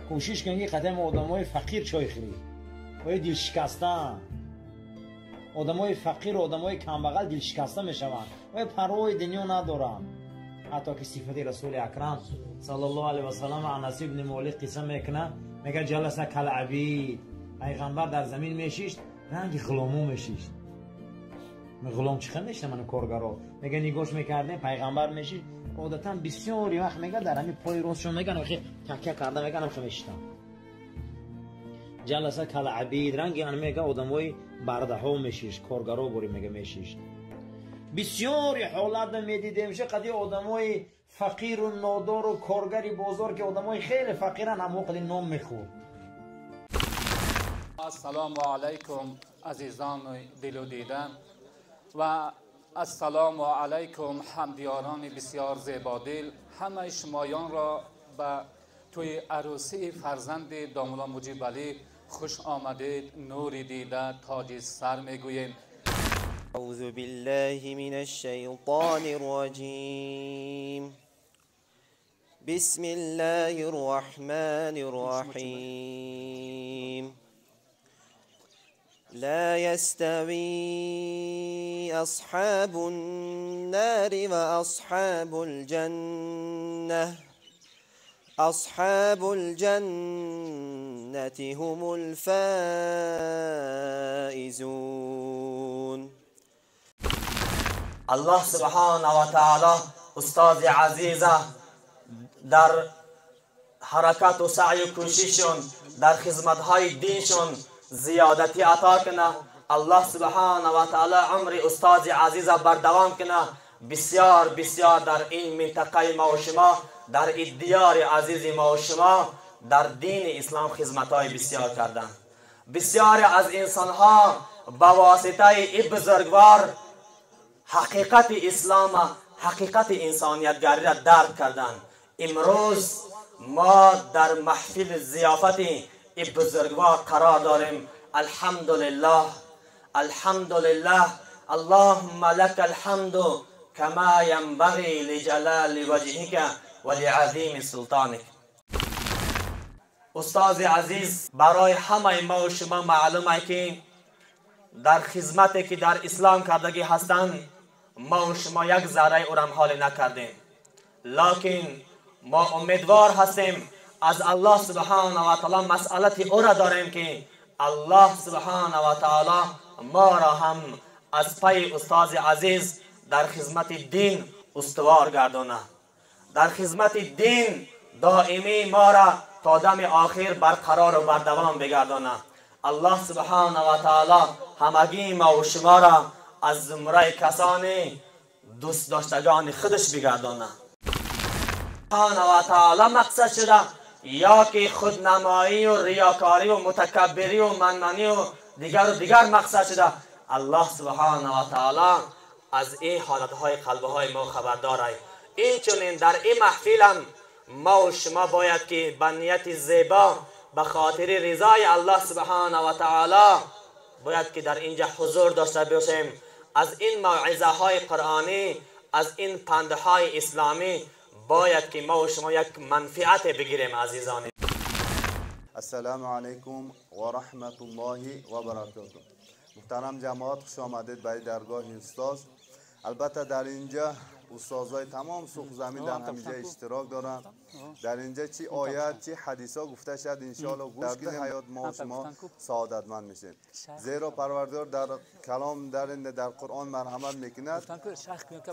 Кӯшиш кун ки қадам одамои фақир чой хӯрӣ. Оё дилшикаста. Одамои фақир, одамои камбағал дилшикаста мешаванд. Оё парвои дунё надоранд. Ҳатто ки сифати Расули Акрам саллаллоҳу алайҳи васаллам Анас ибни Молик қисса мекунад, мегӯяд ҷаласа кал абид. Пайғамбар дар замин мешишт, ранги ғуломо мешишт. Ғулом чӣ хел мешида мана коргаро? Мега нигоҳш мекардем, пайғамбар мешишт. Одатан бисёри вақт мега дар ҳамин пои ростшон меган охи такя карда меган охи мешитам. Ҷаласа кал абид, ранги ан мега одамои бардаҳо мешишт, коргаро бори мега мешишт. Бисёри ҳолат медидем ше қади одамои фақиру нодору коргари бозор ки одамои хеле фақиран ҳамо қади нон мехӯрд. Ассалому алайкум азизони дилу дида ва ассалому алайкум ҳамдиёрони бисёр зебодил. Ҳамаи шумоёнро ба тӯи арӯсии фарзанди домулло Муҷибалӣ хуш омадед, нури дида тоҷи сар мегӯем. أعوذ بالله من الشيطان الرجيم. بسم الله الرحمن الرحيم. لا يستوي أصحاب النار وأصحاب الجنة، أصحاب الجنة هم الفائزون. الله سبحانه و تعالی استاد عزیزه در حرکت و سعی و کوشششون در خدمت‌های دینشون زیادتی عطا کنه. الله سبحانه و تعالی عمر استاد عزیزه بردوام کنه. بسیار بسیار در این منطقه ما و شما، در این دیار عزیز ما و شما، در دین اسلام خدمت‌های بسیار کردن. بسیار از انسان‌ها با واسطه این بزرگوار حقیقت اسلام، حقیقت انسانیتگری را درک کردند. امروز ما در محفل ضیافت این بزرگوار قرار داریم. الحمدلله، الحمدلله، اللهم لك الحمد كما ينبغي لجلال وجهك ولعظیم سلطانك. استاد عزیز، برای همه ما و شما معلومه که در خدمتی که در اسلام کردگی هستند ما و شما یک ذره او را حال نکردیم، لکن ما امیدوار هستیم از الله سبحانه و تعالی مسئلت او را داریم که الله سبحانه و تعالی ما را هم از پی استاد عزیز در خدمت دین استوار گردانه، در خدمت دین دائمی ما را تا دم آخر برقرار و بردوام بگردانه. الله سبحانه و تعالی همگی ما و شما را از زمره کسان دوست داشتگان خودش بگردانه. سبحانه و تعالی مقصد شده یا که خودنمایی و ریاکاری و متکبری و منمنی و دیگر و دیگر مقصد شده. الله سبحانه و تعالی از این حالتهای قلبهای ما خبردار است. این چنین در این محفل هم ما و شما باید که به نیت زیبا به خاطر رضای الله سبحانه و تعالی باید که در اینجا حضور داشته باشیم. از این موعظه های قرآنی، از این پندهای اسلامی باید که ما و شما یک منفعت بگیریم. عزیزان، السلام علیکم و رحمت الله و برکاته. محترم جماعت، خوش آمدید به درگاه استاد. البته در اینجا استادای تمام سوق زمین در همینجا اشتراک دارن. در اینجا چی آیات چی حدیثا گفته شد انشاءالله گوش کنیم، حیات ما و شما سعادتمند میشیم. زیرا پروردگار در کلام در قرآن مرحمت میکند: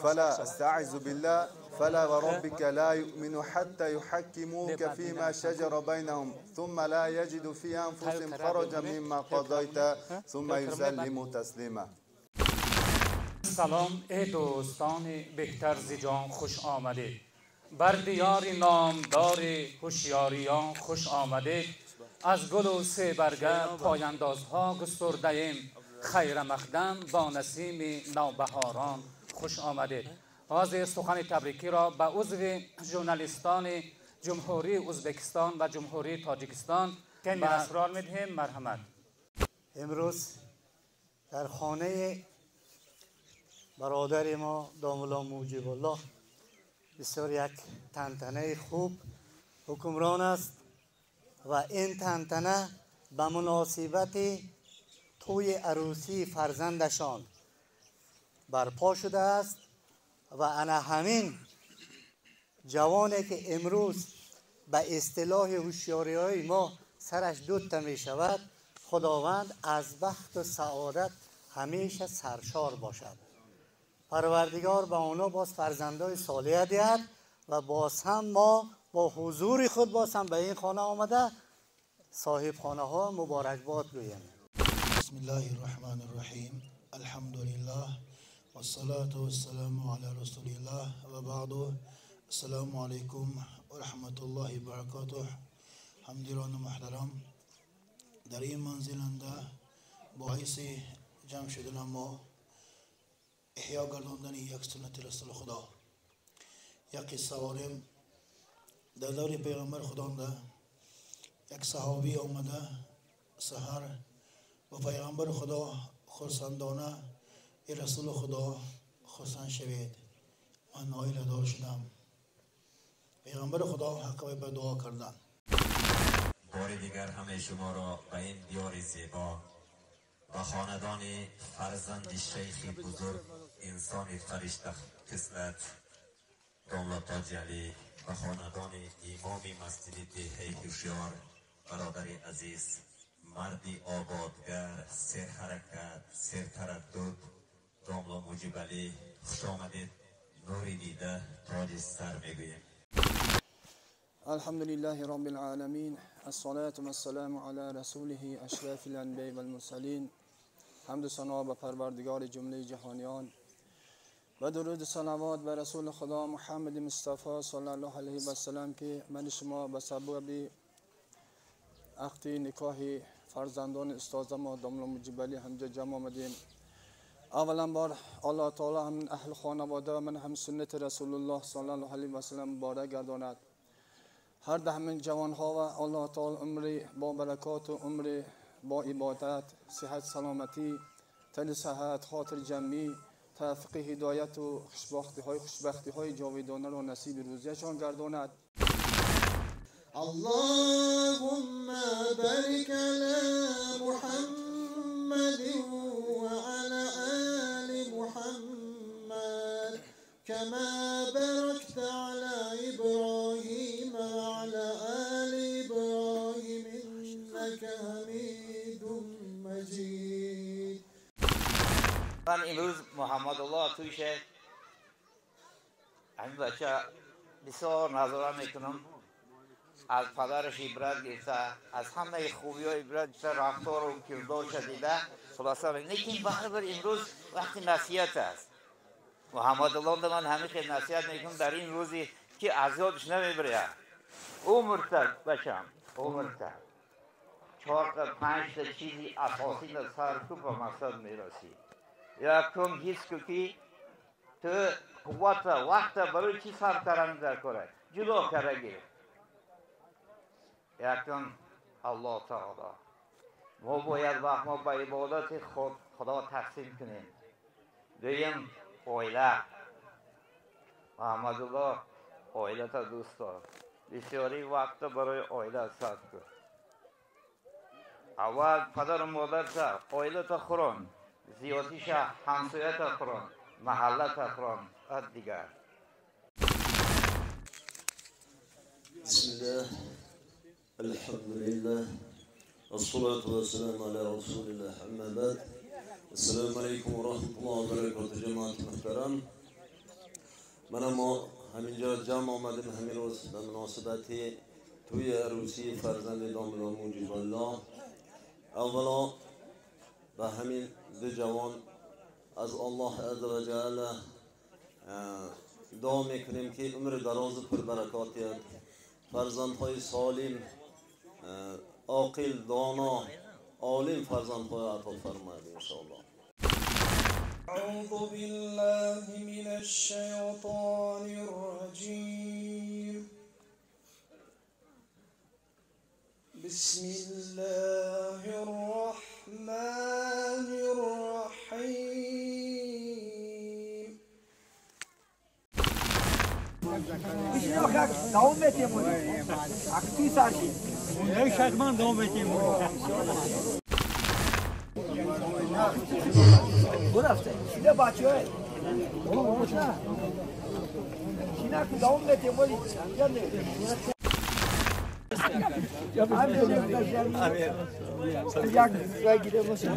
فلا استعذ بالله فلا وربك لا يؤمن حتى يحكموك فيما شجر بينهم ثم لا يجدوا في انفسهم حرجا مما قضيت ثم يسلموا تسليما. سلام ای دوستان بهتر ز جان خوش آمدید. بر دیار نامدار هوشیاریان خوش آمدید. از گل و سه برگه پایندازها گسترده ایم. خیر مقدم با نسیم نوبهاران خوش آمدید. آغاز سخن تبریکی را به عضو ژورنالیستان جمهوری ازبکستان و جمهوری تاجیکستان به اسرار میدهیم. مرحمت. امروز در خانه برادر ما داملا مجیب الله بسیار یک تنتنه خوب حکمران است. و این تنتنه به مناسبت توی عروسی فرزندشان برپا شده است و انا همین جوانی که امروز به اصطلاح هوشیاری های ما سرش دوتا می شود، خداوند از بخت و سعادت همیشه سرشار باشد. پروردگار به آنها باز فرزندای صالح دهد و باز هم ما با حضور خود باز هم به این خانه آمده صاحب خانه ها مبارکباد گوییم. بسم الله الرحمن الرحیم. الحمد لله والصلاة والسلام على رسول الله و بعد. السلام علیکم و رحمت الله و برکاته. همدیران محترم، در این منزلنده باعث جمع شدن ما احیا گرداندن یک سنت رسول خدا، یک قصه واریم. در دور پیغمبر خدا یک صحابی آمده سحر و پیغمبر خدا خرسندانه ای رسول خدا خرسند شوید، من عائله دار شدم. پیغمبر خدا حق به دعا کردن. بار دیگر همه شما را به این دیار زیبا و خاندان فرزند شیخ بزرگ، انسان فرشته قسمت داملا تاج علی و خاندان امام مسجد دهه هوشیار، برادر عزیز، مردی آبادگر، سر حرکت، سر تردد، داملا مجیب علی، خوش آمدید. نوری دیده تاج سر میگوییم. الحمد لله رب العالمین، الصلاة والسلام علی رسوله اشرف الانبیاء والمرسلین. حمد و ثنا به پروردگار جمله جهانیان و درود صلوات بر رسول خدا محمد مصطفی صلی الله علیه و سلم که من شما به سبب عقد نکاح فرزندان استاد ما داملا مجیب علی همجا جمع آمدیم. اولا بار الله تعالی هم اهل خانواده و من هم سنت رسول الله صلی الله علیه و سلم مبارک گرداند. هر ده همین جوان ها و الله تعالی عمری با برکات و عمری با عبادت، صحت سلامتی، تن صحت، خاطر جمعی، توفیق هدایت و خوشبختی های جاودانه را نصیب روزیشان گرداند. اللهم بارك على محمد وعلى آل محمد كما باركت على إبراهيم وعلى آل إبراهيم إنك حميد مجيد. من امروز محمد الله تویشه همین بچه بسیار نظاره میکنم، از پدرش عبرت گرفته، از همه خوبی های عبرت گرفته، رفتار و کردارش دیده. خلاصه لیکن برابر امروز وقتی نصیحت است. محمد الله من همه خیلی نصیحت میکنم در این روزی که از یادش نمیبره. عمر بچم، عمر 4 تا 5 تا چیزی اساسی در سر تو به مقصد میرسی. یکم حس کو که تو قوت وقت برای چی صرف کردن در کاره جدا کرده. یکم الله تعالی ما باید وقت ما به عبادت خود خدا تقسیم کنیم. دویم oila. محمد الله oila تا دوست دار، بسیاری وقت برای oila صرف کن. اول پدر و مادر تا oila تا خوران، زیادیش همسایه تا خوران، محله تا خوران، دیگر. بسم الله، الحمد لله، الصلاة والسلام على رسول الله، اما بعد. السلام علیکم و رحمت الله و برکاته. جماعت محترم، من ما همینجا جمع آمدیم همین روز به مناسبت توی عروسی فرزند داملا مجیب الله. اولا به همین دو جوان از الله عز و جل دعا میکنیم که عمر دراز و پربرکات یاد، فرزندهای سالم، عاقل، دانا، عالم فرزندهای عطا فرماید انشاءالله. أعوذ بالله من الشیطان الرجیم. بسم الله الرحمن الرحیم. دوم میتیم اکتی سرشی. Як шахман дом бетим. Сина бачаҳо. Сина ку давом метем вали як гире боша.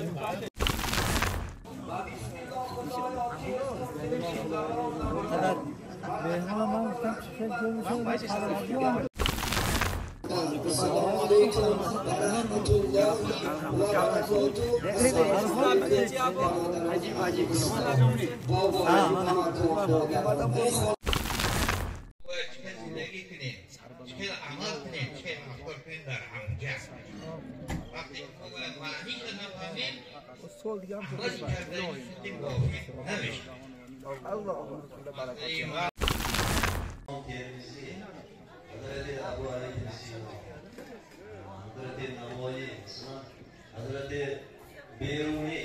السلام علیکم و رحمت الله و برکاته. زندگی کنیم، چه عمل کنیم، چه رفتار کنیم در همجا. وقتی معنی که نفهمیم عمل کردن نمیشه. حضرت ابو علی سینا، حضرت نوایی، حضرت بیرونی.